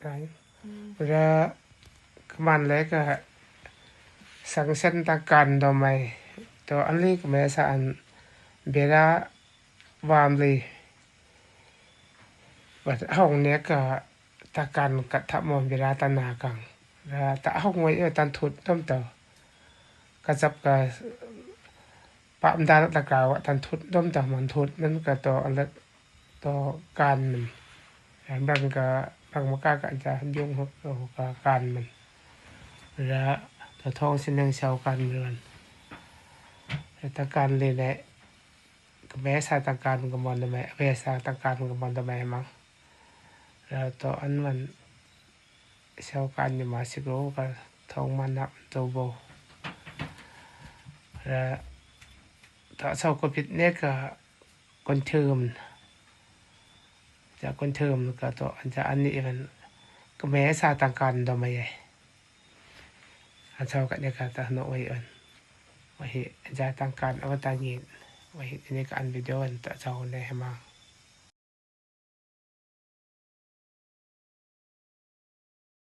Ra kaman le ka sanction ta kan do mai to anli ka me sa an bera wam li wat hong ne ka ta kan ka tha mo bera ta na kang ra ta hong wei tan thut tom to ka chap ka pam da ta ka wa tan thut tom ta mon thut nan ka to an to kanมันบางก็บางมกาก็จะยุ่งก็การมันและตัวท้องสินยังเชากันเหมือนตะการเลยแหละก็แม้สาตะการก็มอนตะแม่เวสาตะการก็มอนตะแม่มั้งแล้วตัวอันมันเชากันอยู่มาสิโกก็ท้องมันนับตัวโบแล้วถ้าเชาก็ผิดเนี่ยก็คนเทิมจะคนเทิมก็ตัวอันจะอันนี้มันก็แม้สาตะการดอมาใหญ่อันเชากันเนี่ยก็จะโนไว้อันไว้จะตั้งการเอาตาเงินไว้ทีนี้ก็อันวิดีโออันจะเชาในมา